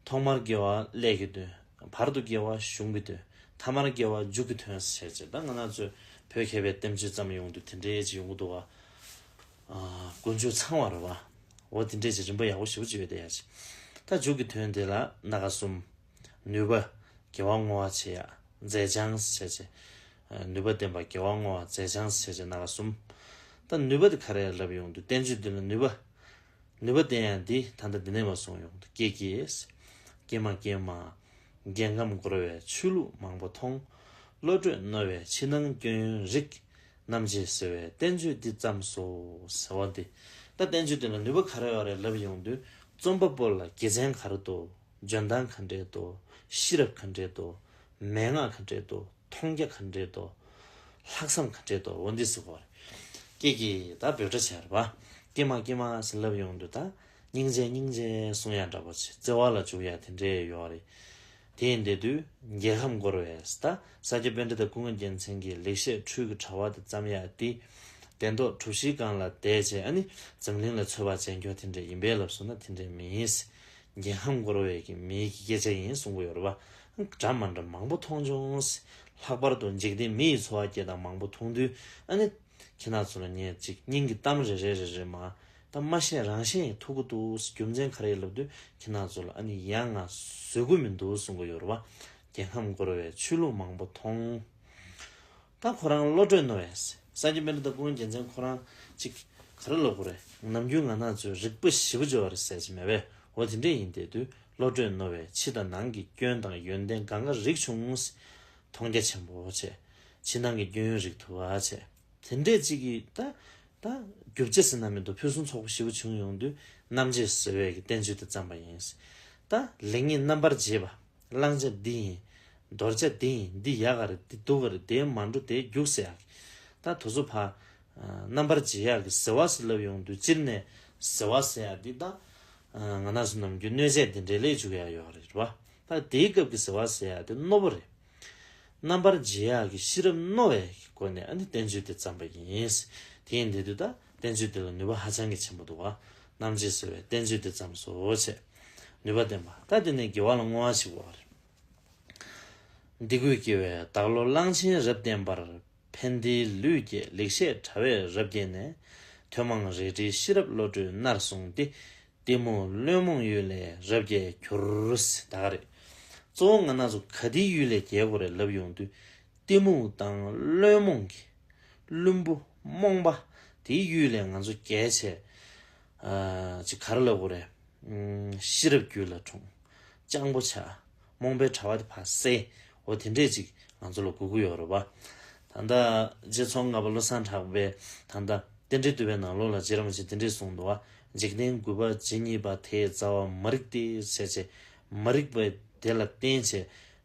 ཐོག་མར་དགེ་བ་ཀླད་ཀྱི་དོན། བར་དུ་དགེ་བ་གཞུང་གི་དོན། ཐ་མར་དགེ་བ་མཇུག་གི་དོན་ཟེར་བྱས། ད་ང་རང་ཚོས་བོད་མཁས་པའི་བསྟན་བཅོས་བརྩམས་ཡོང་དུས་དེ་འདྲའི་ཅིག་ཡོང་གི་འདུག་བ། ཨ་ཀུན་སྤྱོད་ཚང་བ་རེད་བ། འོ་དེ་འདྲའི་ཅིག་རིམ་པ་ཡག་པོ་ཞེ་པོ་ཅིག་ཡོད་དེ་ཡ་ཅིག་ད་མཇུག་གི་དོན་དེ་ལ་སྣ་ཁ་གསུམ། ནུས་པ། དགེ་བ་བསྔོ་བ་བྱེད་ཡ། མཛད་བྱང་ཟེར་བྱས། ནུས་པ་ལྡན་པ་དགེ་བ་བསྔོ་བ་མཛད་བྱང་ཟེར་བྱས་སྣ་ཁ་གསུམ། ད་ནུས་པ་དེ་ག་རེ་ལབ་ཡོང་དུས་བསྟན་བཅོས་འདི་ལ་ནུས་པ། ནུས་པ་ལྡན་ཡ་འདི་ད་ལྟ་འདི་ནས་མར་གསུངས་ཡོང་དུས་ཀྱེ་ཀྱེ། ཀྱེ་མ་ཀྱེ་མ། རྒྱལ་ཁམས་བསྐོར་བའི་ཆོས་ལུགས་མང་པོ་མཐོང་། བློ་གྲོས་རྣོ་བས་ཕྱི་ནང་སྐྱོན་ཡོན་རིག་རྣམ་འབྱེད་གསལ་བའི་བསྟན་བཅོས་འདི་བརྩམས་སོ། ཟེར་བ་འདི། ད་བསྟན་བཅོས་འདི་ལ་ནུས་པ་ག་རེ་ཡོད་རེད་ལབ་ཡོང་དུས་རྩོམ་པ་པོ་ལ་དགེ་མཚན་ག་རེ་འདུག་འཇོན་ཐང་ག་འདྲས་འདུག་ཤེས་རབ་ག་འདྲས་འདུག་མན་ངག་ག་འདྲས་འདུག་མཐོང་རྒྱ་ག་འདྲས་འདུག་ལྷག་བསམ་ག་འདྲས་འདུག་འོ་འདི་ཟེར་གོ་རེད། ཀྱེ་ཀྱེ་ད་འབོད་སྒྲ་བྱས་རེད་པ། ཀྱེ་མ་ཀྱེ་མ་ཟེར་ལབ་ཡོང་དུས་ད། སྙིང་རྗེ་སྙིང་རྗེ་གསུང་ཡ་འདྲ་པོ་ཆེ་བརྩེ་བ་ལ་འཇུག་ཡ་དེ་འདྲས་ཡོད་རེད། དེ་ཡིན་དེ་དུས་རྒྱལ་ཁམས་བསྐོར་བས་ད་ས་སྐྱ་པཎྜི་ཏ་ཀུན་དགའ་རྒྱལ་མཚན་གྱི་ལེགས་བཤད་འཕྲུལ་གྱི་དྲ་བ་དེ་བརྩམས་ཡ་དེ། གདན་ཐོག་གྲུ་བཞིའི་སྒང་ལ་བསྡད་བྱས་ཨ་ནི་འཛམ་གླིང་ལ་ཚོད་དཔག་བྱས་མཁན་དེ་འདྲས་ཡིན་པས་ལབ་སོང་ན་དེ་འདྲས་མིན། རྒྱལ་ཁམས་བསྐོར་བའི་གི་མིའི་གི་སྐད་ཆ་ཡིན་གསུང་གི་ཡོད་རེད་པ། འདྲ་མ་འདྲ་མང་པོ་མཐོང་བྱུང་། ལྷག་པར་དུ་འཇིག་རྟེན་མི་ཡི་འཚོ་བ་སྐྱེལ་སྟངས་མང་པོ་མཐོང་དུས་ཨ་ནི། ཁྱེད་རང་ཚོ་ལ་ངས་ཅིག་སྙིང་གི་གཏམ་རེ་རེ་རེ་རེ་མ། ད་མ་བཤད་རང་བཤད་ཡིན་ཐུག་གི་འདུག་རྒྱུ་མཚན་ག་རེ་ལབ་དུས་ཁྱེད་རང་ཚོ་ལ་ཨ་ནི་ཡ་ང་བཟོད་གི་མི་འདུག་གསུང་གི་ཡོད་རེད་པ། རྒྱལ་ཁམས་བསྐོར་བའི་ཆོས་ལུགས་མང་པོ་མཐོང་། ད་ཁོ་རང་བློ་གྲོས་རྣོ་བས། ས་སྐྱ་པཎྜི་ཏ་ཀུན་དགའ་རྒྱལ་མཚན་ཁོ་རང་ཅིག་ག་རེ་ལབ་དགོས་རེད། ནམ་རྒྱུན་ང་རང་ཚོས་རིག་པ་ཞེ་པོ་ཅིག་ཡོད་རེད་ཟེར་གྱི་མེད་པས། འོ་དེ་འདྲས་ཡིན་བསྡད་དུས་བློ་གྲོས་རྣོ་བས་ཕྱི་དང་ནང་གི་སྐྱོན་དང་ཡོན་ཏན་གང་ག་རིག་བྱུང་། མཐོང་རྒྱ་ཆེན་པོ་བྱས། ཕྱི་ནང་གི་སྐྱོན་ཡོན་རིག་ཐུབ་པ་བྱས། དེ་འདྲས་ཅིག་གིས་ད་ད་རྒྱུ་ཆ་ཟེར་ན་མི་འདུག་ཕུན་སུམ་ཚོགས་པ་ཞེ་པོ་བྱུང་ཡོང་དུས་རྣམ་འབྱེད་གསལ་བའི་གི་བསྟན་བཅོས་དེ་བརྩམས་པ་ཡིན། ད་ལེགས་ཉེས་རྣམ་པར་འབྱེད་པ། བླང་བྱ་འདི་ཡིན། དོར་བྱ་འདི་ཡིན། འདི་ཡག་ག་རེད། འདི་སྡུག་ག་རེད། དེ་མ་འགྲོ་དེ་རྒྱུགས་ཟེར་ཡག་གི། ད་དེ་ཚོ་ཕ། རྣམ་པར་འབྱེད་ཡག་གི་ཟེར་བ་ཟེར་ལབ་ཡོང་དུས་སྤྱིར་ནས་ཟེར་བ་ཟེར་ཡག་འདི་ད། ང་རང་ཚོ་ནམ་རྒྱུན་གནོད་བྱེད་འདི་འདྲའི་ལས་འཇུག་ཡག་ཡོད་རེད་པ། ད་དེའི་སྐབས་ཀྱི་ཟེར་བ་ཟེར་ཡག་དེ་རྣོ་པོ་རེད། རྣམ་པར་འབྱེད་ཡག་གི་ཤེས་རབ་རྣོ་བའི་སྒོ་ནས་ཨ་ནི་བསྟན་བཅོས་དེ་བརྩམས་པ་ཡིན། དེ་ཡིན་དེ་དུས་ད་བསྟན་བཅོས་དེ་ལ་ནུས་པ་ཧ་ཅང་གི་ཆེན་པོ་འདུག་བ། རྣམ་འབྱེད་གསལ་བའི་བསྟན་བཅོས་དེ་བརྩམས་སོ་བྱས། ནུས་པ་ལྡན་པ། ད་དེ་ནས་དགེ་བ་ལ་བསྔོ་བ་ཞིག་དགོས་པ་རེད། འདི་ཀུན་དགེ་བས་བདག་བློ་གླང་ཆེན་རབ་བརྟན་པར། ཕན་བདེའི་ལུས་བསྐྱེད་ལེགས་བཤད་དྲ་བས་རབ་བརྒྱན་ནས། ཐོས་མང་རལ་གྲིའི་ཤེས་རབ་བློ་གྲོས་ནར་བཟུང་སྟེ། གཏི་མུག་བླུན་རྨོངས་གཡུལ་ལས་རབ་རྒྱལ་གྱུར། ད་ག་རེད། གཙོ་བོ་ང་རང་ཚོ་ག་དེའི་གཡུལ་ལས་རྒྱལ་དགོས་རེད་ལབ་ཡོང་དུས། གཏི་མུག་དང་བླུན་རྨོངས་ཀྱི། བླུན་པོ་རྨོངས་པ་དེའི་གཡུལ་ལས་ང་ཚོ་རྒྱལ་བྱས། ཨ་ཅིག་ག་རེ་ལབ་དགོས་རེད། ཨུམ། ཤེས་རབ་རྒྱུད་ལ་འཁྲུངས། སྤྱང་པོ་ཆགས། རྨོངས་པའི་དྲ་བ་དེ་ཕར་བསལ། འོ་དེ་འདྲས་ཅིག་ང་ཚོ་ལ་དགོས་ཀྱི་ཡོད་རེད་པ། ད་ལྟ་རྗེ་ཙོང་ཁ་པ་བློ་བཟང་གྲགས་པས་ད་ལྟ་རྟེན་འབྲེལ་བསྟོད་པའི་ནང་ལོགས་ལ་རྗེ་རིན་པོ་ཆེས་དེ་འདྲས་གསུངས་འདུག་པ། འཇིག་རྟེན་རྒུད་པ་ཇི་སྙེད་པ། དེའི་རྩ་བ་མ་རིག་སྟེ་ཟེར་བྱས། མ་རིག་པ་དེ་ལ་བརྟེན་བྱས་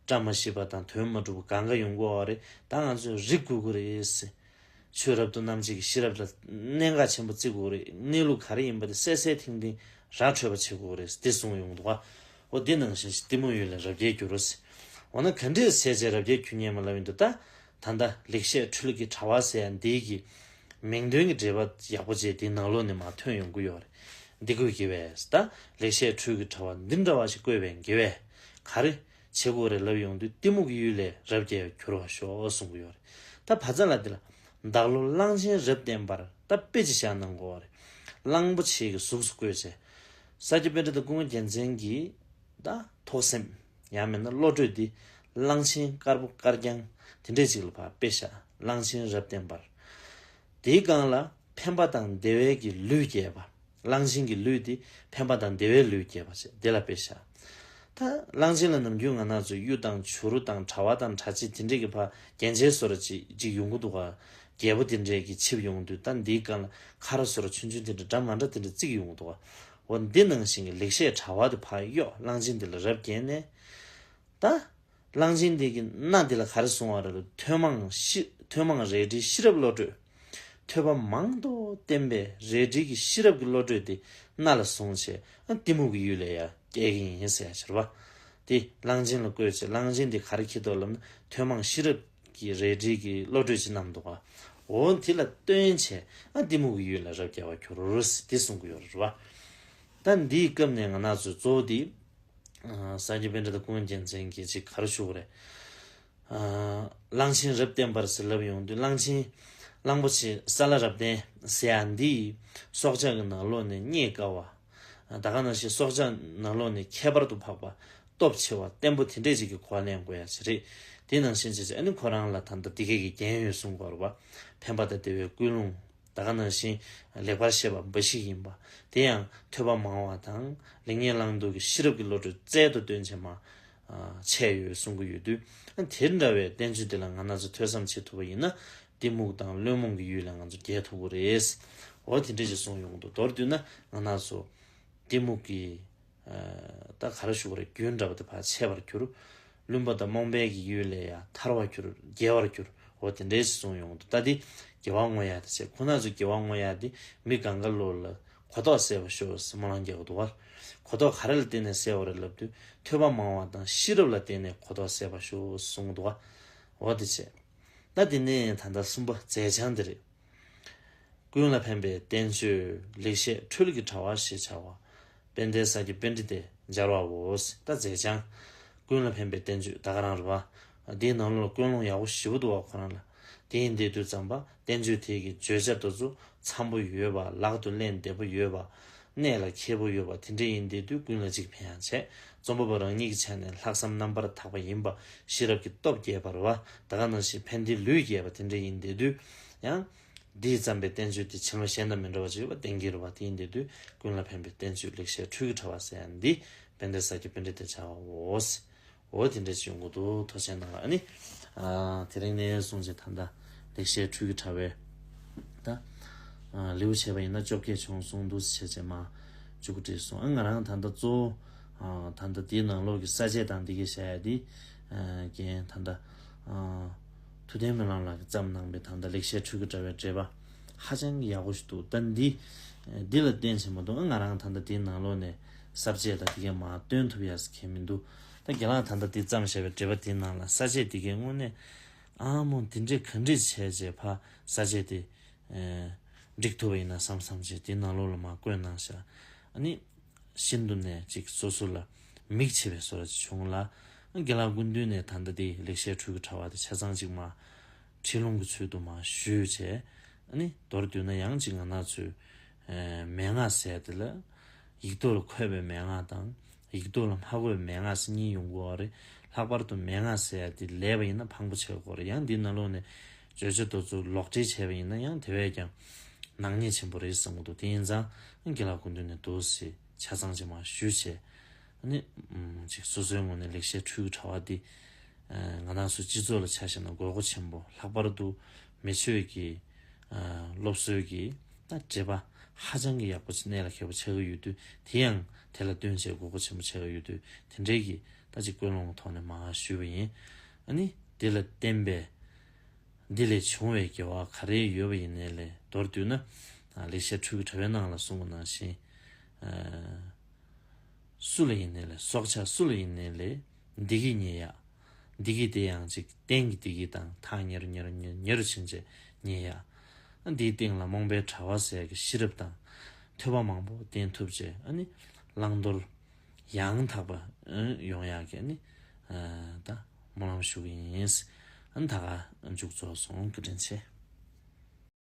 བཀྲ་མ་ཤིས་པ་དང་དོན་མ་གྲུབ་པ་གང་ག་ཡོང་གི་ཡོད་རེད། ད་ང་ཚོས་རིག་དགོས་ཀྱི་རེད་ཟེར། ཆོས་རབ་ཏུ་རྣམ་འབྱེད་ཀྱི་ཤེས་རབ་ལ་གནད་འགག་ཆེན་པོ་བརྩི་དགོས་རེད། གནས་ལུགས་ག་རེ་ཡིན་པ་དེ་གསལ་གསལ་ཐིང་ཐིང་ར་འཕྲོད་པ་བྱེད་དགོས་རེད། འདི་གསུངས་ཡོང་འདུག་ག་འོ་འདི་ནང་བཞིན་གཏི་མུག་ཡུལ་ལས་རབ་རྒྱལ་འགྱུར་རོ་ཟེར། འོ་ན་ག་འདྲས་བྱས་བྱས་རབ་རྒྱལ་འགྱུར་ཉན་མ་ལབ་ཡིན་དུས། ད་ད་ལྟ་ལེགས་བཤད་འཕྲུལ་གྱི་དྲ་བ་ཟེར་ཡ་འདི་གི་མིང་དོན་གྱི་འབྲེལ་བ་ཡག་པོ་བྱས་འདི་ནང་ལོགས་ནས་མར་ཐོན་ཡོང་གི་ཡོད་རེད། འདི་བཀོད་དགེ་བས། ད་ལེགས་བཤད་འཕྲུལ་གྱི་དྲ་བ་འདི་འདྲ་བ་ཞིག་བཀོད་པས་དགེ་བས་ག་རེ་བྱེད་དགོས་རེད་ལབ་ཡོང་དུས། གཏི་མུག་གི་ཡུལ་ལས་རབ་རྒྱལ་གྱུར་པར་ཤོག་གསུང་གི་ཡོད་རེད། ད་བར་མཚམས་ལ་འདི་ལ། བདག་བློ་གླང་ཆེན་རབ་བརྟན་པར། ད་དཔེ་ཅིག་བཞག་གནང་དགོས་པ་རེད། གླང་པོ་ཆེ་གི་གཟུགས་སུ་བཀོད་བྱས། ས་སྐྱ་པཎྜི་ཏ་ཀུན་དགའ་རྒྱལ་མཚན་གྱི་ད་ཐོག་སེམས། ཡང་མིན་ན་བློ་གྲོས་འདི་གླང་ཆེན་དཀར་པོ་དཀར་རྐྱང་དེ་འདྲས་ཅིག་ལ་ཕར་དཔེ་བཞག། གླང་ཆེན་རབ་བརྟན་པར། དེའི་སྒང་ལ་ཕན་པ་དང་བདེ་བའི་གི་ལུས་རྒྱས་པ། གླང་ཆེན་གྱི་ལུས་དེ་ཕན་པ་དང་བདེ་བའི་ལུས་རྒྱས་པ་བྱས་དེ་ལ་དཔེ་བཞག། ད་གླང་ཆེན་ལ་ནམ་རྒྱུན་ང་རང་ཚོ་གཡུ་དང་བྱུ་རུ་དང་དྲ་བ་དང་དྲ་ཕྱེད་དེ་འདྲས་ཀྱི་ཕར་རྒྱན་ཆའི་བཟོ་འདྲ་ཅིག་ཅིག་ཡོང་གི་འདུག་ག་རྒྱལ་པོ་དེ་འདྲས་ཀྱི་ཆིབས་ཡོང་དུས། ད་འདིའི་སྒང་ལ་ཁ་ར་བཟོ་འདྲ་ཆུང་ཆུང་དེ་འདྲ་འདྲ་མ་འདྲ་དེ་འདྲ་བརྩིགས་ཡོང་གི་འདུག་ག་འོ་འདི་ནང་བཞིན་གྱི་ལེགས་བཤད་དྲ་བ་དེ་ཕར་གཡོགས། གླང་ཆེན་དེ་ལ་རབ་བརྒྱན་ནས། ད་གླང་ཆེན་དེ་གི་སྣ་དེ་ལ་ག་རེ་གསུངས་པ་རེད་ལབ། ཐོས་མང་ཤེས། ཐོས་མང་རས་བྲིས་ཤེས་རབ་བློ་གྲོས། ཐོས་པ་མང་དུ་བསྟན་པའི་རས་བྲིས་ཀྱི་ཤེས་རབ་ཀྱི་བློ་གྲོས་དེ་སྣ་ལ་བཟུང་བྱས། ཨ་གཏི་མུག་གི་ཡུལ་ལས་ཡར་སྐྱེ་གི་ཡིན་ཟེར་ཡ་ཕྱིར་བ། དེ་གླང་ཆེན་ལ་བཀོད་བྱས། གླང་ཆེན་དེ་ག་རེ་འཁྱེར་འདུག་ལབ་ན། ཐོས་མང་ཤེས་རབ་ཀྱི་རས་བྲིས་ཀྱི་བློ་གྲོས་ཅིག་བསྣམས་འདུག་ག་འོ་དེ་ལ་བརྟེན་བྱས་ཨ་གཏི་མུག་གི་ཡུལ་ལས་རབ་རྒྱལ་བར་འགྱུར་རོ་ཟེར་དེ་གསུང་གི་ཡོད་རེད་བ། ད་འདིའི་སྐབས་ནས་ང་རང་ཚོས་གཙོ་བོ་དེ། ཨ་ས་སྐྱ་པཎྜི་ཏ་ཀུན་དགའ་རྒྱལ་མཚན་གྱིས་ཅིག་ག་རེ་ཞུ་གི་རེད། ཨ་གླང་ཆེན་རབ་བརྟན་པར་ཟེར་ལབ་ཡོང་དུས། གླང་ཆེན། གླང་པོ་ཆེ་ས་ལ་རབ་བརྟན་ཟེར་ཡ་འདི་སྲོག་ཆགས་ཀྱི་ནང་ལོགས་ནས་རྙེད་དཀའ་བ། ད་ག་ནང་བཞིན་སྲོག་ཆགས་ནང་ལོགས་ནས་ཁྱད་པར་དུ་འཕགས་པ། སྟོབས་ཆེ་བ། བརྟན་པོ་དེ་འདྲས་ཅིག་གི་གོ་བ་ལེན་དགོས་ཡ་ཅིག་རེད། དེ་ནང་བཞིན་བྱས་བྱས་ཨ་ནི་ཁོ་རང་ལ་ད་ལྟ་འདི་གས་ཀྱི་རྒྱན་ཡོད་གསུང་གི་ཡོད་རེད་བ། ཕན་པ་དང་བདེ་བའི་ཀུན་སློང་། ད་ག་ནང་བཞིན་ལེགས་པར་བཤད་པ་འབའ་ཞིག་ཡིན་པ། དེ་ཡང་ཐོས་པ་མང་བ་དང་ལེགས་ཉེས་བླང་དོར་གྱི་ཤེས་རབ་ཀྱི་བློ་གྲོས་རྩལ་དུ་བཏོན་བྱས་མར་འཆད་ཡོད་གསུང་གི་ཡོད་དུས། དེ་འདྲ་བའི་བསྟན་བཅོས་འདི་ལ་ང་རང་ཚོ་ཐོས་བསམ་བྱེད་ཐུབ་པ་ཡིན་ན། གཏི་མུག་དང་བླུན་རྨོངས་ཀྱི་ཡུལ་ལས་ང་ཚོ་རྒྱལ་ཐུབ་ཀྱི་རེད། འོ་དེ་འདྲ་ཞིག་གསུངས་ཡོང་གི་འདུག་མདོར་བསྡུས་ན་ང་རང་ཚོ་གཏི་མུག་གི་ད་ག་རེ་ཞུ་དགོས་རེད། རྒྱུན་འདྲ་བ་དེ་ཕར་ཆད་པར་གྱུར། བླུན་པ་དང་རྨོངས་པའི་གི་ཡུལ་ལས་ཡར་ཐར་བར་གྱུར། རྒྱལ་བར་གྱུར། འོ་དེ་འདྲའི་གསུངས་ཡོང་འདུག་ད་དེ་དགེ་བ་བསྔོ་ཡ་དེ་བྱས། ཁོ་ན་ཚོ་དགེ་བ་བསྔོ་ཡ་དེ་མི་གང་ག་ལོ་ལ་གོ་རྟོགས་གསལ་བར་ཤོག་ཟེར་སྨོན་ལམ་རྒྱག་གི་འདུག་བ། གོ་རྟོགས་ག་རེ་ལ་བརྟེན་ནས་གསལ་བ་རེད་ལབ་དུས། ཐོས་པ་མང་བ་དང་ཤེས་རབ་ལ་བརྟེན་ནས་གོ་རྟོགས་གསལ་བར་ཤོག་གསུངས་འདུག་བ། འོ་དེ་བྱས། ད་དེ་ནས་ད་ལྟ་གསུམ་པ་མཛད་བྱང་དེ་རེད། ཀུན་ལ་ཕན་པའི་བསྟན་བཅོས་ལེགས་བཤད་འཕྲུལ་གྱི་དྲ་བ་ཞེས་བྱ་བ། དཔལ་ལྡན་ས་སྐྱ་པཎྜི་ཏས་སྦྱར་བའོ། ད་མཛད་བྱང་། ཀུན་ལ་ཕན་པའི་བསྟན་བཅོས་ད་ག་རང་རེད་བ། འདིའི་ནང་ལོགས་ལ་ཀུན་སློང་ཡག་པོ་ཞེ་པོ་འདུག་བ་ཁོ་རང་ལ། དེ་ཡིན་དེ་དུས་ཙམ་པ་བསྟན་བཅོས་དེ་གི་བརྗོད་བྱ་དེ་ཚོ་འཚམ་པོ་ཡོད་པ། ལག་ཏུ་ལེན་བདེ་པོ་ཡོད་པ། གནད་ལ་འཁེལ་པོ་ཡོད་པ་དེ་འདྲ་ཡིན་དེ་དུས་ཀུན་ལ་གཅིག་ཕན་ཡང་བྱས། རྩོམ་པ་པོ་རང་ཉིད་ཀྱི་ཆ་ནས་ལྷག་བསམ་རྣམ་པར་དག་པ་ཡིན་པ། ཤེས་རབ་ཀྱི་སྟོབས་རྒྱས་པ་རེད་བ། ད་ག་ནང་བཞིན་ཕན་བདེའི་ལུས་རྒྱས་པ་དེ་འདྲ་ཡིན་དེ་དུས་ཡང་། འདིས་བརྩམས་པའི་བསྟན་བཅོས་དེ་བྱིན་རླབས་གཞན་དང་མི་འདྲ་བ་ཅིག་ཡོད་པ་བསྟན་གྱི་རེད་བ། དེ་ཡིན་དེ་དུས་ཀུན་ལ་ཕན་པའི་བསྟན་བཅོས་ལེགས་བཤད་འཕྲུལ་གྱི་དྲ་བ་ཟེར་ཡ་འདི་དཔལ་ལྡན་ས་སྐྱ་པཎྜི་ཏས་སྦྱར་བའོ། འོ་དེ་འདྲ་ཅིག་ཡོང་གི་འདུག་ཐུགས་རྗེ་གནང་། ཨ་ནི། ཨ་དེ་རིང་ནས་བཟུང་བྱས་ད་ལྟ་ལེགས་བཤད་འཕྲུལ་གྱི་དྲ་བའི་ད་ཨ་ལེའུ་བྱས་པ་ཡིན་ན་བཅོ་བརྒྱད་བྱུང་སོང་འདུག་ཟེར་བྱས་བྱས་མར་མཇུག་སྒྲིལ་སོང་། ཨ་ང་རང་ད་ལྟ་གཙོ་བོ་ཨ་ད་ལྟ་དེའི་ནང་ལོགས་ཀྱི་ས་བཅད་དང་འདི་གའི་བྱ་ཡ་འདི་ཨ་རྒན་ད་ལྟ་ཨ་ཐུབ་བསྟན་སྨོན་ལམ་ལགས་ཀྱིས་བརྩམས་གནང་པའི་ད་ལྟ་ལེགས་བཤད་འཕྲུལ་གྱི་དྲ་བའི་འགྲེལ་པ་ཧ་ཅང་གི་ཡག་པོ་ཞིག་འདུག་ད་འདི་འདི་ལ་བརྟེན་བྱས་མ་གཏོགས་ཨ་ང་རང་ད་ལྟ་དེའི་ནང་ལོགས་ནས་ས་བཅད་དང་དེ་གའི་མར་བཏོན་ཐུབ་ཡ་ཟེར་མཁན་མི་འདུག་ད་རྒན་ལགས་ད་ལྟ་འདི་བརྩམས་བཞག་པའི་འགྲེལ་པ་དེའི་ནང་ལ་ས་བཅད་དེ་གའི་དངོས་གནས། ཨ་མོ་འདི་འདྲས་ག་འདྲས་བྱས་བྱས་ཕར་ས་བཅད་དེ་ཨེ་འགྲིག་ཐུབ་པ་ཡིན་ན་བསམ་བསམ་བྱས་དེ་ནང་ལོགས་ལ་མར་བཀོད་གནང་ཤག་ཨ་ནི་ཤིན་ཏུ་ནས་ཅིག་སོ་སོ་ལ་མིག་ཕྱེ་བའི་བཟོ་འདྲ་ཅིག་བྱུང་ལ། ཨ་རྒན་ལགས་སྐུ་མདུན་ནས་ད་ལྟ་དེ་ལེགས་བཤད་འཕྲུལ་གྱི་དྲ་བ་དེ་ཆ་ཚང་ཅིག་མར་ཁྲིད་ལུང་གི་ཚུལ་དུ་མར་ཞུས་བྱས། ཨ་ནི་མདོར་བསྡུས་ན་ཡང་ཅིག་ང་རང་ཚོའི་ཨེ་མན་ངག་ཟེར་ཡ་དེ་ལ་ཡིག་ཐོག་ལ་འཁོད་པའི་མན་ངག་དང་། ཡིག་ཐོག་ལ་མ་འཁོད་པའི་མན་ངག་ཟེར་གཉིས་ཡོང་གི་ཡོད་རེད། ལྷག་པར་དུ་མན་ངག་ཟེར་ཡ་དེ་ལས་པ་ཡིན་ན་ཕངས་པོ་ཆེ་གི་རེད། ཡང་འདིའི་ནང་ལོགས་ནས་བརྗོད་བྱ་དེ་ཚོ་ལོག་འགྲེལ་བྱས་པ་ཡིན་ན་ཡང་དེ་བས་ཀྱང་ནག་ཉེས་ཆེན་པོ་རེད་བསམ་གྱི་འདུག་དེ་ཡིན་ཙང་རྒན་ལགས་སྐུ་མདུན་ནས་འདུག་སེ་ཆ་ཚང་ཅིག་མར་ཞུས་བྱས། ཨ་ནི་ཅིག་སོ་སོའི་ངོས་ནས་ལེགས་བཤད་འཕྲུལ་གྱི་དྲ་བ་འདི་ང་རང་ཚོ་སྤྱི་ཚོགས་ལ་ཆ་བཞག་ན་དགོས་མཁོ་ཆེན་པོ། ལྷག་པར་དུ་མི་ཆོས་ཀྱི་སློབ་གསོའི་གི་ད་འབྲེལ་བ་ཧ་ཅང་གི་ཡག་པོ་ཆེ་གནད་ལ་འཁེལ་པོ་ཆགས་ཀྱི་ཡོད་དུས། དེ་ཡང་དེ་ལ་བསྟུན་བྱས་དགོས་མཁོ་ཆེན་པོ་ཆགས་ཀྱི་ཡོད་དུས། དེ་འདྲའི་གི་ད་ཅིག་ཀུན་སློང་གི་ཐོག་ནས་མར་ཞུས་པ་ཡིན། ཨ་ནི་དེ་ལ་བརྟེན་པའི་འདི་ལས་བྱུང་བའི་དགེ་བ་ག་རེ་ཡོད་པ་ཡིན་ནའི་ལས། མདོར་བསྡུས་ན་ལེགས་བཤད་འཕྲུལ་གྱི་དྲ་བའི་ནང་ལ་གསུངས་པ་ནང་བཞིན། སུ་ལ་ཡིན་ནའི་ལས། སྲོག་ཆགས་སུ་ལ་ཡིན་ནའི་ལས་བདེ་སྐྱིད་རྙེད་ཡག། བདེ་སྐྱིད་དེ་ཡང་ཅིག་གཏན་གྱི་བདེ་སྐྱིད་དང་ཐག་ཉེ་རུ་ཉེ་རུ་ཉེ་རུ་ཉེ་རུ་ཕྱིན་བྱས་རྙེད་ཡག། ཨ་འདིའི་སྟེང་ལ་རྨོངས་པའི་དྲ་བ་ཟེར་གྱི་ཤེས་རབ་དང་ཐོས་པ་མང་པོ་བསྟེན་ཐུབ་བྱས། ཨ་ནི་བླང་དོར་ཡང་དག་པ་ཨ་ཡོང་ཡག་གི་ཨ་ནི་ཨ་ད་སྨོན་ལམ་ཞུ་གི་ཡིན། ཨ་ནི་ད་ག་མཇུག་རྫོགས་སོང་། བཀའ་དྲིན་ཆེ།